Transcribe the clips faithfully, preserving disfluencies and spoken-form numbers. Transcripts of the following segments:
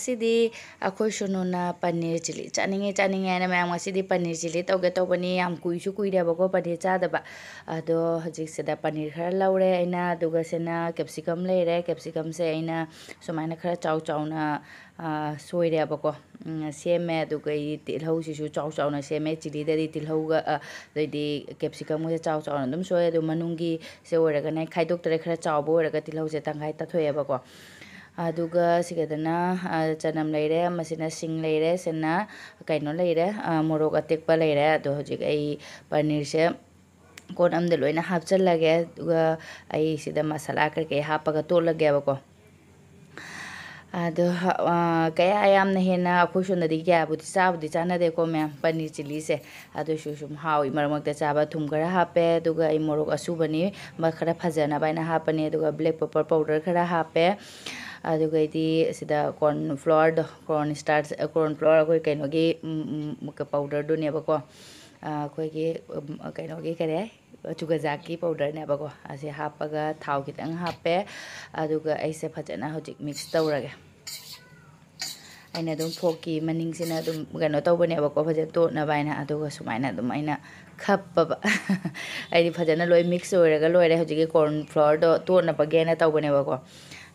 ꯉꯁꯤꯗꯤ ꯑꯩꯈꯣꯏ ꯁꯨꯅꯨꯅ ꯄꯅꯤꯔ ꯆꯤꯂꯤ ꯆꯥꯅꯤꯡꯉꯦ, ꯆꯥꯅꯤꯡꯉꯦ ꯍꯥꯏꯅ ꯃꯌꯥꯝ ꯉꯁꯤꯗꯤ ꯄꯅꯤꯔ ꯆꯤꯂꯤ ꯇꯧꯒꯦ ꯇꯧꯕꯅꯤ꯫ ꯌꯥꯝ ꯀꯨꯏꯁꯨ ꯀꯨꯏꯔꯦꯕꯀꯣ ꯄꯅꯤꯔ ꯆꯥꯗꯕ꯫ ꯑꯗꯣ ꯍꯧꯖꯤꯛꯁꯤꯗ ꯄꯅꯤꯔ ꯈꯔ ꯂꯧꯔꯦ ꯑꯩꯅ, ꯑꯗꯨꯒ ꯁꯤꯅ ꯀꯦꯞꯁꯤꯀꯝ ꯂꯩꯔꯦ꯫ ꯀꯦꯞꯁꯤꯀꯝꯁꯦ ꯑꯩꯅ ꯁꯨꯃꯥꯏꯅ ꯈꯔ ꯆꯥꯎ ꯆꯥꯎꯅ, ꯑ, ꯁꯣꯏꯔꯦꯕꯀꯣ꯫ ꯎꯝ, ꯁꯦꯝꯃꯦ꯫ ꯑꯗꯨꯒ ꯑꯩ ꯇꯤꯜꯍꯧꯁꯤꯁꯨ ꯆꯥꯎ ꯆꯥꯎꯅ ꯁꯦꯝꯃꯦ꯫ ꯆꯤꯂꯤꯗꯗꯤ ꯇꯤꯜꯍꯧꯒ, ꯑ, ꯑꯗꯩꯗꯤ ꯀꯦꯞꯁꯤꯀꯝꯒꯁꯦ ꯆꯥꯎ ꯆꯥꯎꯅ ꯑꯗꯨꯝ ꯁꯣꯏ꯫ ꯑꯗꯨ ꯃꯅꯨꯡꯒꯤꯁꯦ ꯑꯣꯏꯔꯒꯅ ꯈꯥꯏꯗꯣꯛꯇꯔꯦ, ꯈꯔ ꯆꯥꯎꯕ ꯑꯣꯏꯔꯒ ꯇꯤꯜꯍꯧꯁꯦ ꯇꯪꯈꯥꯏ ꯇꯥꯊꯣꯛꯑꯦꯕꯀꯣ꯫ ꯑꯗꯨꯒ ꯁꯤꯒꯗꯅ, ꯑ, ꯆꯅꯝ ꯂꯩꯔꯦ, ꯃꯁꯤꯅ ꯁꯤꯡ ꯂꯩꯔꯦ, ꯁꯤꯅ ꯀꯩꯅꯣ ꯂꯩꯔꯦ, ꯑ, ꯃꯣꯔꯣꯛ ꯑꯇꯦꯛꯄ ꯂꯩꯔꯦ꯫ ꯑꯗꯣ ꯍꯧꯖꯤꯛ ꯑꯩ ꯄꯅꯤꯔꯁꯦ ꯀꯣꯟ ꯑꯃꯗ ꯂꯣꯏꯅ ꯍꯥꯞꯆꯜꯂꯒꯦ꯫ ꯑꯗꯨꯒ ꯑꯩ ꯁꯤꯗ ꯃꯁꯥꯂꯥ ꯀꯩꯀꯩ ꯍꯥꯞꯄꯒ ꯇꯣꯠꯂꯒꯦꯕꯀꯣ꯫ ꯑꯗꯣ, ꯑ, ꯀꯌꯥ ꯌꯥꯝꯅ ꯍꯦꯟꯅ ꯑꯩꯈꯣꯏ ꯁꯣꯝꯗꯗꯤ ꯀꯌꯥꯕꯨꯗꯤ ꯆꯥꯕꯨꯗꯤ ꯆꯥꯅꯗꯦꯀꯣ ꯃꯌꯥꯝ, ꯄꯅꯤꯔ ꯆꯤꯂꯤꯁꯦ꯫ ꯑꯗꯨꯁꯨ ꯁꯨꯝ ꯍꯥꯎꯏ ꯃꯔꯛ ꯃꯔꯛꯇ ꯆꯥꯕ꯫ ꯊꯨꯝ ꯈꯔ ꯍꯥꯞꯄꯦ, ꯑꯗꯨꯒ ꯑꯩ ꯃꯣꯔꯣꯛ ꯑꯁꯨꯕꯅꯤ, ꯃ-, ꯈꯔ ꯐꯖꯅꯕ ꯍꯥꯏꯅ ꯍꯥꯞꯄꯅꯤ, ꯑꯗꯨꯒ black pepper powder ꯈꯔ ꯍꯥꯞꯄꯦ꯫ ꯑꯗꯨꯒ ꯑꯩꯗꯤ ꯁꯤꯗ corn flourꯗꯣ, corn starch, corn flour ꯑꯩꯈꯣꯏ ꯀꯩꯅꯣꯒꯤ, ꯎꯝ, ꯎꯝ, powderꯗꯨꯅꯦꯕꯀꯣ꯫ ꯑ, ꯑꯩꯈꯣꯏꯒꯤ, ꯎꯝ, ꯀꯩꯅꯣꯒꯤ ꯀꯔꯤ ꯍꯥꯏ? ꯆꯨꯒꯖꯥꯛꯀꯤ powderꯅꯦꯕꯀꯣ꯫ ꯑꯁꯤ ꯍꯥꯞꯄꯒ ꯊꯥꯎ ꯈꯤꯇꯪ ꯍꯥꯞꯄꯦ꯫ ꯑꯗꯨꯒ ꯑꯩꯁꯦ ꯐꯖꯅ ꯍꯧꯖꯤꯛ mix ꯇꯧꯔꯒꯦ꯫ ꯑꯩꯅ ꯑꯗꯨꯝ forkꯀꯤ ꯃꯅꯤꯡꯁꯤꯅ ꯑꯗꯨꯝ ꯀꯩꯅꯣ ꯇꯧꯕꯅꯦꯕꯀꯣ, ꯐꯖꯅ ꯇꯣꯠꯅꯕ ꯍꯥꯏꯅ꯫ ꯑꯗꯨꯒ ꯁꯨꯃꯥꯏꯅ ꯑꯗꯨꯝ ꯑꯩꯅ ꯈꯞꯄꯕ꯫ ꯑꯩꯗꯤ ꯐꯖꯅ ꯂꯣꯏ mix ꯑꯣꯏꯔꯒ ꯂꯣꯏꯔꯦ꯫ ꯍꯧꯖꯤꯛꯀꯤ corn flourꯗꯣ ꯇꯣꯠꯅꯕꯒꯦꯅ ꯇꯧꯕꯅꯦꯕꯀꯣ꯫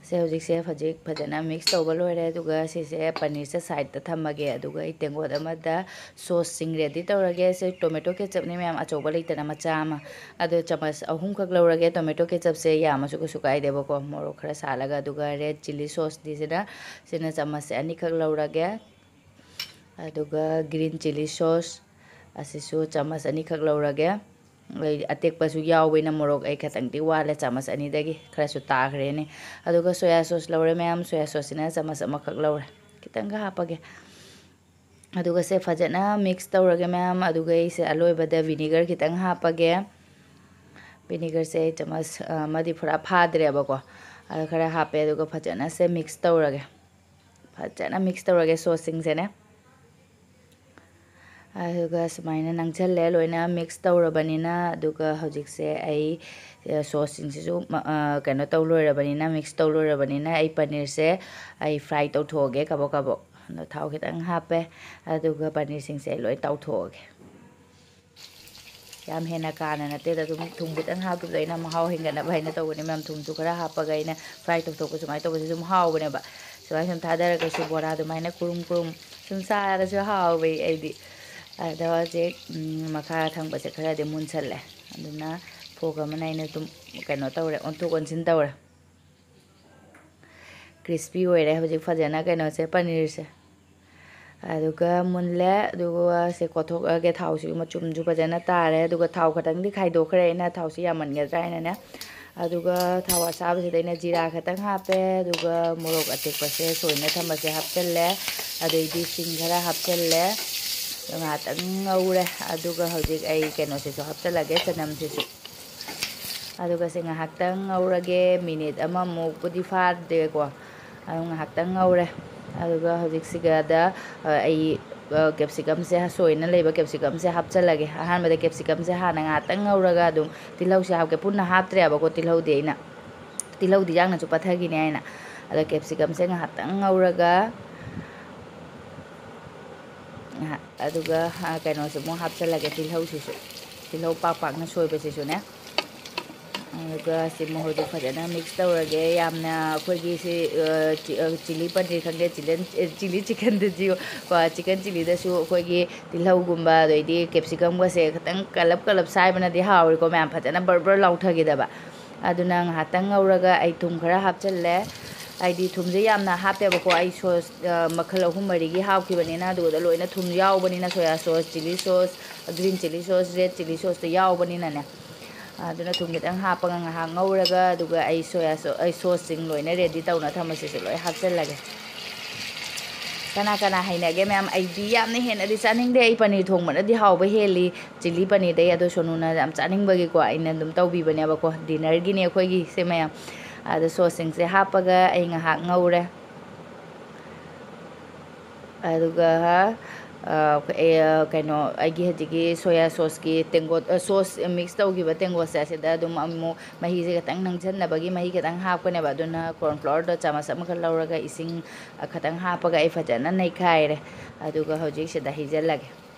ꯁꯦ ꯍꯧꯖꯤꯛꯁꯦ ꯍꯧꯖꯤꯛ ꯐꯖꯅ mix ꯇꯧꯕ ꯂꯣꯏꯔꯦ꯫ ꯑꯗꯨꯒ ꯁꯤꯁꯦ ꯄꯅꯤꯔꯁꯦ sideꯇ ꯊꯝꯃꯒꯦ꯫ ꯑꯗꯨꯒ ꯑꯩ ꯇꯦꯡꯀꯣꯠ ꯑꯃꯗ sauceꯁꯤꯡ ready ꯇꯧꯔꯒꯦ꯫ ꯁꯦ tomato ketchupꯅꯤ ꯃꯌꯥꯝ, ꯑꯆꯧꯕ ꯂꯩꯇꯅ ꯃꯆꯥ ꯑꯃ꯫ ꯑꯗꯣ ꯆꯥꯃꯁ ꯑꯍꯨꯝꯈꯛ ꯂꯧꯔꯒꯦ꯫ Tomato ketchupꯁꯦ ꯌꯥꯝꯃꯁꯨ ꯀꯩꯁꯨ ꯀꯥꯏꯗꯦꯕꯀꯣ, ꯃꯣꯔꯣꯛ ꯈꯔ ꯁꯥꯍꯜꯂꯒ꯫ ꯑꯗꯨꯒ red chilli sauceꯗꯤ ꯁꯤꯅ, ꯁꯤꯅ ꯆꯥꯃꯁꯁꯦ ꯑꯅꯤꯈꯛ ꯂꯧꯔꯒꯦ꯫ ꯑꯗꯨꯒ green chilli sauce ꯑꯁꯤꯁꯨ ꯆꯥꯃꯁ ꯑꯅꯤꯈꯛ ꯂꯧꯔꯒꯦ꯫ ꯑꯩ ꯑꯇꯦꯛꯄꯁꯨ ꯌꯥꯎꯕꯅꯤꯅ ꯃꯣꯔꯣꯛ ꯑꯩ ꯈꯤꯇꯪꯗꯤ ꯋꯥꯠꯂꯦ, ꯆꯥꯃꯁ ꯑꯅꯤꯗꯒꯤ ꯈꯔꯁꯨ ꯇꯥꯈ꯭ꯔꯦꯅꯦ꯫ ꯑꯗꯨꯒ soya sauce ꯂꯧꯔꯦ ꯃꯌꯥꯝ, soya sauceꯁꯤꯅ ꯆꯥꯃꯁ ꯑꯃꯈꯛ ꯂꯧꯔꯦ, ꯈꯤꯇꯪꯒ ꯍꯥꯞꯄꯒꯦ꯫ ꯑꯗꯨꯒ ꯁꯦ ꯐꯖꯅ mix ꯇꯧꯔꯒꯦ ꯃꯌꯥꯝ꯫ ꯑꯗꯨꯒ ꯑꯩꯁꯦ ꯑꯂꯣꯏꯕꯗ vinegar ꯈꯤꯇꯪ ꯍꯥꯞꯄꯒꯦ꯫ Vinegarꯁꯦ ꯑꯩ ꯆꯥꯃꯁ, ꯑ, ꯑꯃꯗꯤ ꯄꯨꯔꯥ ꯐꯥꯗ꯭ꯔꯦꯕꯀꯣ, ꯑꯗꯨ ꯈꯔ ꯍꯥꯞꯄꯦ꯫ ꯑꯗꯨꯒ ꯐꯖꯅ ꯁꯦ mix ꯇꯧꯔꯒꯦ, ꯐꯖꯅ mix ꯇꯧꯔꯒꯦ sauceꯁꯤꯡꯁꯦꯅꯦ꯫ ꯑꯗꯨꯒ ꯁꯨꯃꯥꯏꯅ ꯅꯪꯁꯜꯂꯦ, ꯂꯣꯏꯅ ꯃꯤꯛꯁ ꯇꯧꯔꯕꯅꯤꯅ꯫ ꯑꯗꯨꯒ ꯍꯧꯖꯤꯛꯁꯦ ꯑꯩ, ꯑ, ꯁꯣꯁꯁꯤꯡꯁꯤꯁꯨ ꯃ-, ꯑ, ꯀꯩꯅꯣ ꯇꯧ ꯂꯣꯏꯔꯕꯅꯤꯅ, ꯃꯤꯛꯁ ꯇꯧ ꯂꯣꯏꯔꯕꯅꯤꯅ, ꯑꯩ ꯄꯅꯤꯔꯁꯦ ꯑꯩ ꯐ꯭ꯔꯥꯏ ꯇꯧꯊꯣꯛꯑꯒꯦ ꯀꯕꯛ ꯀꯕꯛ꯫ ꯑꯗꯣ ꯊꯥꯎ ꯈꯤꯇꯪ ꯍꯥꯞꯄꯦ꯫ ꯑꯗꯨꯒ ꯄꯅꯤꯔꯁꯤꯡꯁꯦ ꯑꯩ ꯂꯣꯏ ꯇꯥꯎꯊꯣꯛꯑꯒꯦ꯫ ꯌꯥꯝ ꯍꯦꯟꯅ ꯀꯥꯅ ꯅꯠꯇꯦꯗ, ꯑꯗꯨꯝ ꯊꯨꯝ ꯈꯤꯇꯪ ꯍꯥꯞꯈꯤꯕꯗꯣ ꯑꯩꯅ ꯃꯍꯥꯎ ꯍꯦꯟꯒꯠꯅꯕ ꯍꯥꯏꯅ ꯇꯧꯕꯅꯦ ꯃꯌꯥꯝ꯫ ꯊꯨꯝꯁꯨ ꯈꯔ ꯍꯥꯞꯄꯒ ꯑꯩꯅ ꯐ꯭ꯔꯥꯏ ꯇꯧꯊꯣꯛꯄ ꯁꯨꯃꯥꯏꯅ ꯇꯧꯕꯁꯦ ꯑꯗꯨꯝ ꯍꯥꯎꯕꯅꯦꯕ꯫ ꯁꯨꯃꯥꯏꯅ ꯁꯨꯝ ꯊꯥꯗꯔꯒꯁꯨ ꯕꯣꯔꯥ ꯑꯗꯨꯃꯥꯏꯅ ꯀꯨꯔꯨꯝ ꯀꯨꯔꯨꯝ ꯁꯨꯝ ꯆꯥꯔꯁꯨ ꯍꯥꯎꯋꯦ ꯑꯩꯗꯤ꯫ ꯑꯗꯣ ꯍꯧꯖꯤꯛ, ꯎꯝ, ꯃꯈꯥ ꯊꯪꯕꯁꯦ ꯈꯔꯗꯤ ꯃꯨꯟꯁꯜꯂꯦ꯫ ꯑꯗꯨꯅ ꯐꯣꯔꯛ ꯑꯃꯅ ꯑꯩꯅ ꯑꯗꯨꯝ ꯀꯩꯅꯣ ꯇꯧꯔꯦ, ꯑꯣꯟꯊꯣꯛ ꯑꯣꯟꯁꯤꯟ ꯇꯧꯔꯦ꯫ ꯀ꯭ꯔꯤꯁꯄꯤ ꯑꯣꯏꯔꯦ ꯍꯧꯖꯤꯛ ꯐꯖꯅ ꯀꯩꯅꯣꯁꯦ, ꯄꯅꯤꯔꯁꯦ꯫ ꯑꯗꯨꯒ ꯃꯨꯜꯂꯦ꯫ ꯑꯗꯨꯒ ꯁꯦ ꯀꯣꯠꯊꯣꯛꯑꯒꯦ꯫ ꯊꯥꯎꯁꯤ ꯃꯆꯨꯝꯁꯨ ꯐꯖꯅ ꯇꯥꯔꯦ꯫ ꯑꯗꯨꯒ ꯊꯥꯎ ꯈꯇꯪꯗꯤ ꯈꯥꯏꯗꯣꯛꯈ꯭ꯔꯦ ꯑꯩꯅ, ꯊꯥꯎꯁꯤ ꯌꯥꯝꯃꯟꯒꯗ꯭ꯔꯥ ꯍꯥꯏꯅꯅꯦ꯫ ꯑꯗꯨꯒ ꯊꯥꯎ ꯑꯁꯥꯕꯁꯤꯗ ꯑꯩꯅ ꯖꯤꯔꯥ ꯈꯇꯪ ꯍꯥꯞꯄꯦ꯫ ꯑꯗꯨꯒ ꯃꯣꯔꯣꯛ ꯑꯇꯦꯛꯄꯁꯦ ꯁꯣꯏꯅ ꯊꯝꯕꯁꯦ ꯍꯥꯞꯆꯜꯂꯦ꯫ ꯑꯗꯩꯗꯤ ꯁꯤꯡ ꯈꯔ ꯍꯥꯞꯆꯜꯂꯦ꯫ ꯑꯗꯨ ꯉꯥꯏꯍꯥꯛꯇꯪ ꯉꯧꯔꯦ꯫ ꯑꯗꯨꯒ ꯍꯧꯖꯤꯛ ꯑꯩ ꯀꯩꯅꯣꯁꯤꯁꯨ ꯍꯥꯞꯆꯜꯂꯒꯦ, ꯆꯅꯝꯁꯤꯁꯨ꯫ ꯑꯗꯨꯒ ꯁꯤ ꯉꯥꯏꯍꯥꯛꯇꯪ ꯉꯧꯔꯒꯦ, ꯃꯤꯅꯤꯠ ꯑꯃꯃꯨꯛꯄꯨꯗꯤ ꯐꯥꯗꯦꯀꯣ꯫ ꯑꯗꯨ ꯉꯥꯏꯍꯥꯛꯇꯪ ꯉꯧꯔꯦ꯫ ꯑꯗꯨꯒ ꯍꯧꯖꯤꯛꯁꯤꯒꯗ, ꯑ, ꯑꯩ, ꯑ, ꯀꯦꯞꯁꯤꯀꯝꯁꯦ, ꯁꯣꯏꯅ ꯂꯩꯕ ꯀꯦꯞꯁꯤꯀꯝꯁꯦ ꯍꯥꯞꯆꯜꯂꯒꯦ꯫ ꯑꯍꯥꯟꯕꯗ ꯀꯦꯞꯁꯤꯀꯝꯁꯦ ꯍꯥꯟꯅ ꯉꯥꯏꯍꯥꯛꯇꯪ ꯉꯧꯔꯒ ꯑꯗꯨꯝ ꯇꯤꯜꯍꯧꯁꯦ ꯍꯥꯞꯀꯦ꯫ ꯄꯨꯟꯅ ꯍꯥꯞꯇ꯭ꯔꯦꯕꯀꯣ ꯇꯤꯜꯍꯧꯗꯤ ꯑꯩꯅ꯫ ꯇꯤꯜꯍꯧꯗꯤ ꯌꯥꯡꯅꯁꯨ ꯄꯠꯊꯈꯤꯅꯤ ꯍꯥꯏꯅ꯫ ꯑꯗꯣ ꯀꯦꯞꯁꯤꯀꯝꯁꯦ ꯉꯥꯏꯍꯥꯛꯇꯪ ꯉꯧꯔꯒ, ꯉꯥꯏꯍꯥꯛ, ꯑꯗꯨꯒ, ꯑ, ꯀꯩꯅꯣꯁꯦ ꯑꯃꯨꯛ ꯍꯥꯞꯆꯜꯂꯒꯦ, ꯇꯤꯜꯍꯧꯁꯤꯁꯨ꯫ ꯇꯤꯜꯍꯧ ꯄꯥꯛ ꯄꯥꯛꯅ ꯁꯣꯏꯕꯁꯤꯁꯨꯅꯦ꯫ ꯑꯗꯨꯒ ꯁꯤ ꯃꯍꯨꯠꯇꯨ ꯐꯖꯅ ꯃꯤꯛꯁ ꯇꯧꯔꯒꯦ꯫ ꯌꯥꯝꯅ ꯑꯩꯈꯣꯏꯒꯤ ꯁꯤ, ꯑ, ꯆꯤ-, ꯑ, ꯆꯤꯂꯤ ꯄꯅꯤꯔ ꯈꯪꯗꯦ, ꯆꯤꯂꯦꯟ-, ꯑꯦ, ꯆꯤꯂꯤ ꯆꯤꯛꯀꯟꯗꯗꯤ, ꯀꯣ, ꯆꯤꯛꯀꯟ ꯆꯤꯂꯤꯗꯁꯨ ꯑꯩꯈꯣꯏꯒꯤ ꯇꯤꯜꯍꯧꯒꯨꯝꯕ ꯑꯗꯩꯗꯤ ꯀꯦꯞꯁꯤꯀꯝꯒꯁꯦ ꯈꯤꯇꯪ ꯀꯜꯂꯞ ꯀꯜꯂꯞ ꯁꯥꯏꯕꯅꯗꯤ ꯍꯥꯎꯔꯤꯀꯣ ꯃꯌꯥꯝ, ꯐꯖꯅ ꯕꯔ ꯕꯔ ꯂꯥꯎꯊꯈꯤꯗꯕ꯫ ꯑꯗꯨꯅ ꯉꯥꯏꯍꯥꯛꯇꯪ ꯉꯧꯔꯒ ꯑꯩ ꯊꯨꯝ ꯈꯔ ꯍꯥꯞꯆꯜꯂꯦ꯫ ꯍꯥꯏꯗꯤ ꯊꯨꯝꯁꯦ ꯌꯥꯝꯅ ꯍꯥꯞꯄꯦꯕꯀꯣ, ꯑꯩ ꯁꯣꯁ, ꯑ, ꯃꯈꯜ ꯑꯍꯨꯝ ꯃꯔꯤꯒꯤ ꯍꯥꯞꯈꯤꯕꯅꯤꯅ, ꯑꯗꯨꯗ ꯂꯣꯏꯅ ꯊꯨꯝ ꯌꯥꯎꯕꯅꯤꯅ, soya sauce, chilli sauce, green chilli sauce, red chilli ꯁꯣꯁꯇꯣ ꯌꯥꯎꯕꯅꯤꯅꯅꯦ꯫ ꯑꯗꯨꯅ ꯊꯨꯝ ꯈꯤꯇꯪ ꯍꯥꯞꯄꯒ ꯉꯥꯏꯍꯥꯛ ꯉꯧꯔꯒ, ꯑꯗꯨꯒ ꯑꯩ ꯁꯣꯌꯥ ꯁꯣ-, ꯑꯩ ꯁꯣꯁꯁꯤꯡ ꯂꯣꯏꯅ ꯔꯦꯗꯤ ꯇꯧꯅ ꯊꯝꯕꯁꯤꯁꯨ ꯂꯣꯏ ꯍꯥꯞꯆꯜꯂꯒꯦ꯫ ꯀꯅꯥ ꯀꯅꯥ ꯍꯩꯅꯒꯦ ꯃꯌꯥꯝ? ꯑꯩꯗꯤ ꯌꯥꯝꯅ ꯍꯦꯟꯅꯗꯤ ꯆꯥꯅꯤꯡꯗꯦ, ꯑꯩ ꯄꯅꯤꯔ ꯊꯣꯡꯕꯅꯗꯤ ꯍꯥꯎꯕ ꯍꯦꯜꯂꯤ꯫ ꯆꯤꯂꯤ ꯄꯅꯤꯔꯗꯩ꯫ ꯑꯗꯣ ꯁꯣꯅꯨꯅ ꯌꯥꯝ ꯆꯥꯅꯤꯡꯕꯒꯤꯀꯣ ꯑꯩꯅ ꯑꯗꯨꯝ ꯇꯧꯕꯤꯕꯅꯦꯕꯀꯣ꯫ ꯗꯤꯅꯔꯒꯤꯅꯦ ꯑꯩꯈꯣꯏꯒꯤ ꯁꯦ ꯃꯌꯥꯝ꯫ ꯑꯗꯣ ꯁꯣꯁꯁꯤꯡꯁꯦ ꯍꯥꯞꯄꯒ ꯑꯩ ꯉꯥꯏꯍꯥꯛ ꯉꯧꯔꯦ꯫ ꯑꯗꯨꯒ ꯑ, ꯑꯦ, ꯀꯩꯅꯣ, ꯑꯩꯒꯤ ꯍꯧꯖꯤꯛꯀꯤ ꯁꯣꯌꯥ ꯁꯣꯁꯀꯤ ꯇꯦꯡꯀꯣꯠ, ꯑ, ꯁꯣꯁ ꯃꯤꯛꯁ ꯇꯧꯈꯤꯕ ꯇꯦꯡꯀꯣꯠꯁꯦ, ꯑꯁꯤꯗ ꯑꯗꯨꯝ ꯑꯃꯨꯛ ꯃꯍꯤꯁꯦ ꯈꯤꯇꯪ ꯅꯪꯁꯤꯟꯅꯕꯒꯤ ꯃꯍꯤ ꯈꯤꯇꯪ ꯍꯥꯞꯀꯅꯦꯕ꯫ ꯑꯗꯨꯅ ꯀꯣꯔꯟ ꯐ꯭ꯂꯣꯔꯗꯣ ꯆꯥꯃꯁ ꯑꯃꯈꯛ ꯂꯧꯔꯒ ꯏꯁꯤꯡ, ꯑ, ꯈꯤꯇꯪ ꯍꯥꯞꯄꯒ ꯑꯩ ꯐꯖꯅ ꯅꯩꯈꯥꯏꯔꯦ꯫ ꯑꯗꯨꯒ ꯍꯧꯖꯤꯛ ꯁꯤꯗ ꯍꯩꯖꯤꯜꯂꯒꯦ꯫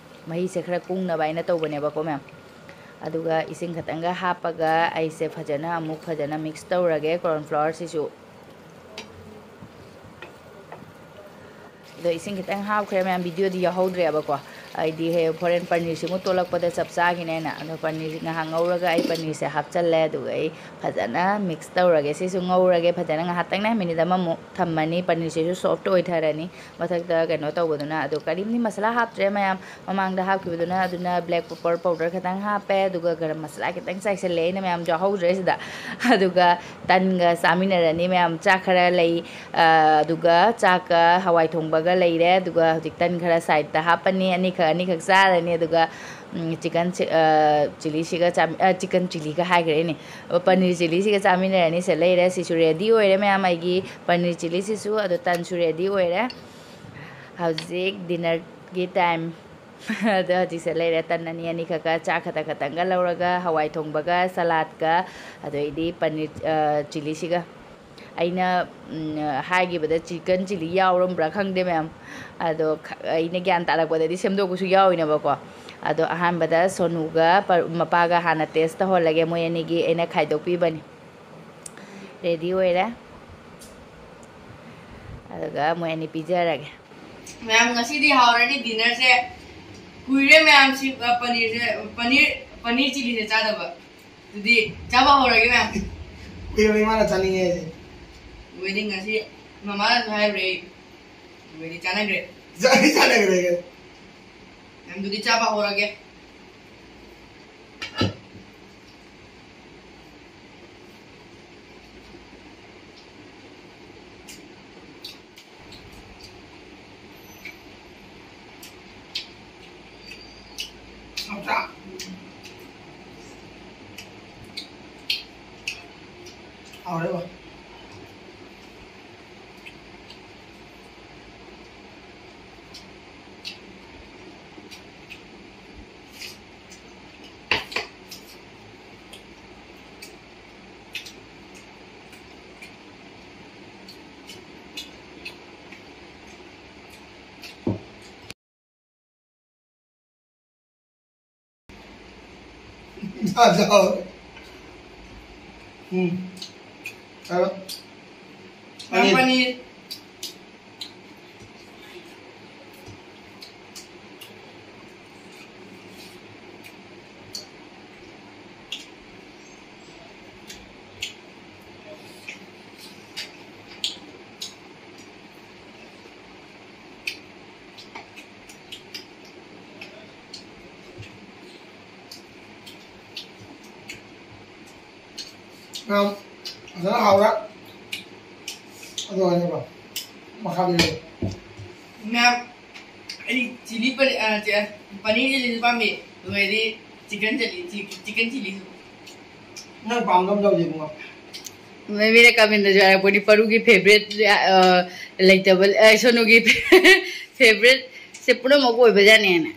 ꯃꯍꯤꯁꯦ ꯈꯔ ꯀꯨꯡꯅꯕ ꯍꯥꯏꯅ ꯇꯧꯕꯅꯦꯕꯀꯣ, ꯃꯌꯥꯝ꯫ ꯑꯗꯨꯒ ꯏꯁꯤꯡ ꯈꯤꯇꯪꯒ ꯍꯥꯞꯄꯒ ꯑꯩꯁꯦ ꯐꯖꯅ ꯑꯃꯨꯛ ꯐꯖꯅ ꯃꯤꯛꯁ ꯇꯧꯔꯒꯦ ꯀꯣꯔꯟ ꯐ꯭ꯂꯣꯔꯁꯤꯁꯨ꯫ ꯑꯗꯣ ꯏꯁꯤꯡ ꯈꯤꯇꯪ ꯍꯥꯞꯈ꯭ꯔꯦ ꯃꯌꯥꯝ, ꯚꯤꯗꯤꯑꯣꯗꯤ ꯌꯥꯎꯍꯧꯗ꯭ꯔꯦꯕꯀꯣ꯫ ꯑꯩꯗꯤ ꯍꯦꯛ ꯍꯣꯔꯦꯟ ꯄꯅꯤꯔꯁꯤꯃꯨꯛ ꯇꯣꯠꯂꯛꯄꯗ ꯆꯞ ꯆꯥꯈꯤꯅꯦꯅ꯫ ꯑꯗꯣ ꯄꯅꯤꯔꯁꯤ ꯉꯥꯏꯍꯥꯛ ꯉꯧꯔꯒ ꯑꯩ ꯄꯅꯤꯔꯁꯦ ꯍꯥꯞꯆꯜꯂꯦ꯫ ꯑꯗꯨꯒ ꯑꯩ ꯐꯖꯅ ꯃꯤꯛꯁ ꯇꯧꯔꯒꯦ꯫ ꯁꯤꯁꯨ ꯉꯧꯔꯒꯦ ꯐꯖꯅ ꯉꯥꯏꯍꯥꯛꯇꯪꯅꯦ, ꯃꯤꯅꯤꯠ ꯑꯃꯃꯨꯛ ꯊꯝꯃꯅꯤ꯫ ꯄꯅꯤꯔꯁꯤꯁꯨ ꯁꯣꯐꯇ ꯑꯣꯏꯊꯔꯅꯤ ꯃꯊꯛꯇ ꯀꯩꯅꯣ ꯇꯧꯕꯗꯨꯅ꯫ ꯑꯗꯣ ꯀꯔꯤꯝꯗꯤ ꯃꯁꯥꯂꯥ ꯍꯥꯞꯇ꯭ꯔꯦ ꯃꯌꯥꯝ, ꯃꯃꯥꯡꯗ ꯍꯥꯞꯈꯤꯕꯗꯨꯅ꯫ ꯑꯗꯨꯅ ꯕ꯭ꯂꯦꯛ ꯄꯦꯄꯔ ꯄꯥꯎꯗꯔ ꯈꯤꯇꯪ ꯍꯥꯞꯄꯦ, ꯑꯗꯨꯒ ꯒꯔꯝ ꯃꯁꯥꯂꯥ ꯈꯤꯇꯪ ꯆꯥꯏꯁꯜꯂꯦ ꯑꯩꯅ, ꯃꯌꯥꯝ ꯌꯥꯎꯍꯧꯗ꯭ꯔꯦ ꯁꯤꯗ꯫ ꯑꯗꯨꯒ ꯇꯟꯒ ꯆꯥꯃꯤꯟꯅꯔꯅꯤ ꯃꯌꯥꯝ꯫ ꯆꯥꯛ ꯈꯔ ꯂꯩ, ꯑ, ꯑꯗꯨꯒ ꯆꯥꯛꯀ ꯍꯋꯥꯏ ꯊꯣꯡꯕꯒ ꯂꯩꯔꯦ꯫ ꯑꯗꯨꯒ ꯍꯧꯖꯤꯛ ꯇꯟ ꯈꯔ ꯁꯥꯏꯗꯠꯇ ꯍꯥꯞꯄꯅꯤ, ꯑꯅꯤꯈꯛ ꯑꯅꯤꯈꯛ ꯆꯥꯔꯅꯤ꯫ ꯑꯗꯨꯒ, ꯎꯝ, ꯆꯤꯀꯟ ꯆꯤ-, ꯑ, ꯆꯤꯂꯤꯁꯤꯒ ꯆꯥꯃꯤ-, ꯑ, ꯆꯤꯀꯟ ꯆꯤꯂꯤꯒ ꯍꯥꯏꯈ꯭ꯔꯦꯅꯦ꯫ ꯑ, ꯄꯅꯤꯔ ꯆꯤꯂꯤꯁꯤꯒ ꯆꯥꯃꯤꯟꯅꯔꯅꯤ꯫ ꯁꯦ ꯂꯩꯔꯦ, ꯁꯤꯁꯨ ꯔꯦꯗꯤ ꯑꯣꯏꯔꯦ ꯃꯌꯥꯝ꯫ ꯑꯩꯒꯤ ꯄꯅꯤꯔ ꯆꯤꯂꯤꯁꯤꯁꯨ, ꯑꯗꯣ ꯇꯟꯁꯨ ꯔꯦꯗꯤ ꯑꯣꯏꯔꯦ꯫ ꯍꯧꯖꯤꯛ ꯗꯤꯅꯔꯒꯤ ꯇꯥꯏꯝ꯫ ꯑꯗꯣ ꯍꯧꯖꯤꯛꯁꯦ ꯂꯩꯔꯦ, ꯇꯟ ꯑꯅꯤ ꯑꯅꯤꯈꯛꯀ, ꯆꯥꯛ ꯈꯛꯇ ꯈꯛꯇꯪꯒ ꯂꯧꯔꯒ, ꯍꯋꯥꯏ ꯊꯣꯡꯕꯒ, ꯁꯂꯥꯗꯀ, ꯑꯗꯩꯗꯤ ꯄꯅꯤꯔ, ꯑ, ꯆꯤꯂꯤꯁꯤꯒ꯫ ꯑꯩꯅ, ꯎꯝ, ꯍꯥꯏꯈꯤꯕꯗ ꯆꯤꯀꯟ ꯆꯤꯂꯤ ꯌꯥꯎꯔꯝꯕ꯭ꯔꯥ ꯈꯪꯗꯦ ꯃꯌꯥꯝ꯫ ꯑꯗꯣ ꯈ-, ꯑꯩꯅ ꯒ꯭ꯌꯥꯟ ꯇꯥꯔꯛꯄꯗꯗꯤ ꯁꯦꯝꯗꯣꯛꯄꯁꯨ ꯌꯥꯎꯏꯅꯦꯕꯀꯣ꯫ ꯑꯗꯣ ꯑꯍꯥꯟꯕꯗ ꯁꯣꯅꯨꯒ ꯄ-, ꯃꯄꯥꯒ ꯍꯥꯟꯅ ꯇꯦꯁ ꯇꯧꯍꯜꯂꯒꯦ꯫ ꯃꯣꯏ ꯑꯅꯤꯒꯤ ꯑꯩꯅ ꯈꯥꯏꯗꯣꯛꯄꯤꯕꯅꯤ꯫ ꯔꯦꯗꯤ ꯑꯣꯏꯔꯦ꯫ ꯑꯗꯨꯒ ꯃꯣꯏ ꯑꯅꯤ ꯄꯤꯖꯔꯒꯦ꯫ ꯃꯌꯥꯝ, ꯉꯁꯤꯗꯤ ꯍꯥꯎꯔꯅꯤ ꯗꯤꯅꯔꯁꯦ꯫ ꯀꯨꯏꯔꯦ ꯃꯌꯥꯝ ꯁꯤ, ꯑ, ꯄꯅꯤꯔꯁꯦ, ꯄꯅꯤꯔ, ꯄꯅꯤꯔ ꯆꯤꯂꯤꯁꯦ ꯆꯥꯗꯕ꯫ ꯑꯗꯨꯗꯤ ꯆꯥꯕ ꯍꯧꯔꯒꯦ ꯃꯌꯥꯝ꯫ ꯀꯨꯏꯔꯕ ꯏꯃꯥꯅ ꯆꯥꯅꯤꯡꯉꯦ ꯍꯥꯏꯁꯦ꯫ ꯃꯣꯏꯗꯤ ꯉꯁꯤ ꯃꯃꯥꯅꯁꯨ ꯍꯥꯏꯔꯨꯔꯦ ꯑꯩ꯫ ꯃꯣꯏꯗꯤ ꯆꯥꯅꯈ꯭ꯔꯦ꯫ ꯆꯥꯗꯤ ꯆꯥꯅꯈ꯭ꯔꯦ꯫ ꯃꯌꯥꯝ, ꯑꯗꯨꯗꯤ ꯆꯥꯕ ꯍꯧꯔꯒꯦ꯫ ꯍꯥꯎꯇ꯭ꯔꯥ? ꯍꯥꯎꯔꯦꯕꯣ꯫ ꯎꯝ꯫ ꯄꯅꯤꯔ꯫ ꯌꯥꯝ ꯐꯖꯅ ꯍꯥꯎꯔꯦ꯫ ꯑꯗꯨ ꯑꯣꯏꯔꯕ ꯃꯈꯥꯗ ꯂꯩ꯫ ꯃꯌꯥꯝ, ꯑꯩ ꯆꯤꯂꯤ ꯄꯅꯤ-, ꯑ, ꯆꯤ-, ꯄꯅꯤꯔ ꯆꯤꯂꯤꯁꯨ ꯄꯥꯝꯃꯤ, ꯑꯗꯨꯒ ꯑꯩꯗꯤ ꯆꯤꯛꯀꯟ ꯆꯤꯂꯤ, ꯆꯤ-, ꯆꯤꯛꯀꯟ ꯆꯤꯂꯤꯁꯨ꯫ ꯅꯪ ꯄꯥꯝꯗꯕ ꯂꯧꯗꯦ ꯏꯕꯨꯡꯉꯣ꯫ ꯃꯤꯅ ꯀꯃꯦꯟꯗꯁꯨ ꯍꯥꯏꯔꯛꯄꯅꯤ, ꯄꯔꯨꯒꯤ ꯐꯦꯕꯔꯦꯠ, ꯑ, ꯂꯩꯇꯕ, ꯑ, ꯁꯣꯅꯨꯒꯤ ꯐꯦꯕꯔꯦꯠꯁꯦ ꯄꯨꯝꯅꯃꯛ ꯑꯣꯏꯕꯖꯥꯠꯅꯦꯅ꯫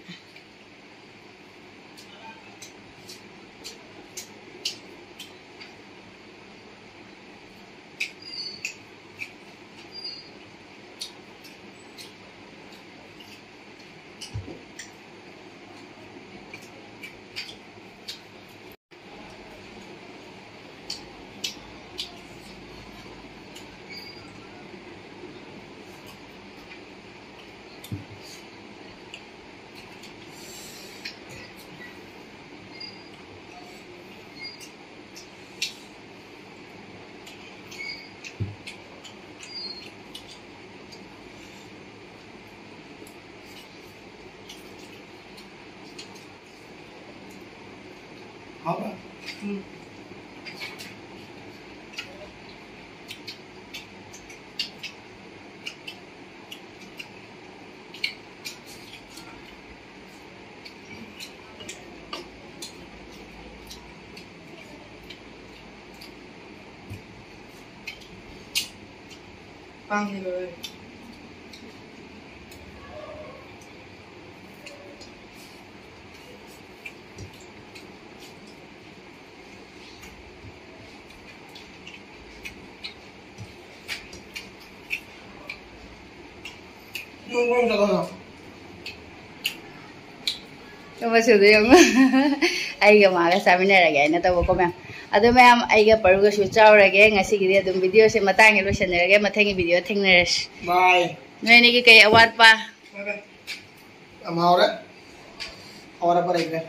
ꯍꯥꯎꯕ꯭ꯔꯥ? ꯎꯝ꯫ ꯄꯥꯡꯗꯦ ꯂꯣꯏꯔꯦ꯫ ꯌꯨꯝ ꯀꯔꯝ ꯆꯠꯂꯣꯅꯣ? ꯑꯃꯁꯨꯗꯣ ꯌꯦꯡꯉꯨ꯫ ꯑꯩꯒ ꯃꯥꯒ ꯆꯥꯃꯤꯟꯅꯔꯒꯦ ꯍꯥꯏꯅ ꯇꯧꯕꯀꯣ ꯃꯌꯥꯝ꯫ ꯑꯗꯣ ꯃꯌꯥꯝ, ꯑꯩꯒ ꯄꯔꯨꯒꯁꯨ ꯆꯥꯎꯔꯒꯦ꯫ ꯉꯁꯤꯒꯤꯗꯤ ꯑꯗꯨꯝ videoꯁꯦ ꯃꯇꯥꯡꯁꯦ ꯂꯣꯏꯁꯟꯅꯔꯒꯦ꯫ ꯃꯊꯪꯒꯤ video ꯊꯦꯡꯅꯔꯁꯤ꯫ Bye. ꯅꯣꯏ ꯑꯅꯤꯒꯤ ꯀꯩ ꯑꯋꯥꯠꯄ? ꯌꯥꯝ ꯍꯥꯎꯔꯦ꯫ ꯑꯋꯥꯠ ꯑꯄꯥ ꯂꯩꯇ꯭ꯔꯦ꯫